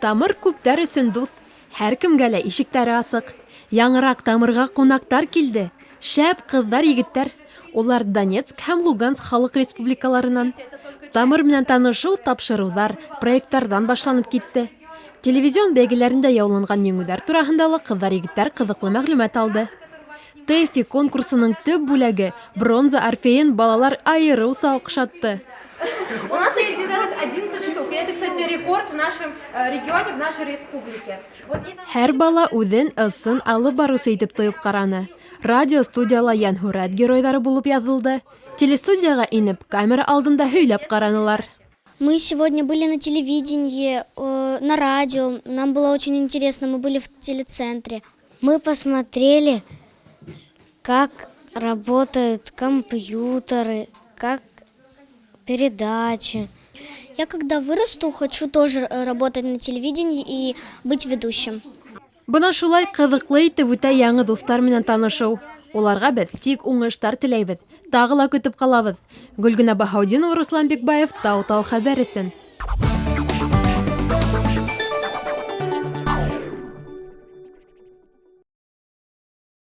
Тамыр күптәр өсөн дуҫ, һәркемгә лә ишектәре асыҡ. Яңыраҡ Тамырға ҡунаҡтар килде. Шәп ҡыҙҙар, егеттәр. Улар Донецк һәм Луганск халыҡ республикаларынан. Тамыр менән танышыу тапшырыуҙар, проекттарҙан башланып китте. Телевизион бәйгеләрендә яуланған еңеүҙәр тураһында ла ҡыҙҙар-егеттәр ҡыҙыҡлы мәғлүмәт алды. ТЭФИ конкурсының төп бүләге, бронза Орфейын балалар айырыуса оҡшатты. У нас таких целых 11 штук. И это, кстати, рекорд в нашем регионе, в нашей республике. Вот если Һәр бала үҙен ысын алып барыусы итеп тойоп ҡараны. Радио студияла йәнһүрәт геройҙары булып яҙылды. Телестудияға инеп, камера алдында һөйләп ҡаранылар. Мы сегодня были на телевидении, на радио. Нам было очень интересно. Мы были в телецентре. Мы посмотрели, как работают компьютеры, как передачи. Я, когда вырасту, хочу тоже работать на телевидении и быть ведущим. Бына шулай ҡыҙыҡлы итеп үтә яңы дуҫтар менән танышыу. Уларға беҙ тик уңыштар теләйбеҙ. Тағы ла көтөп ҡалабыҙ. Гөлгенә Баһаутдинова, Руслан Бикбаев, Тау-Тау хәбәр өсөн.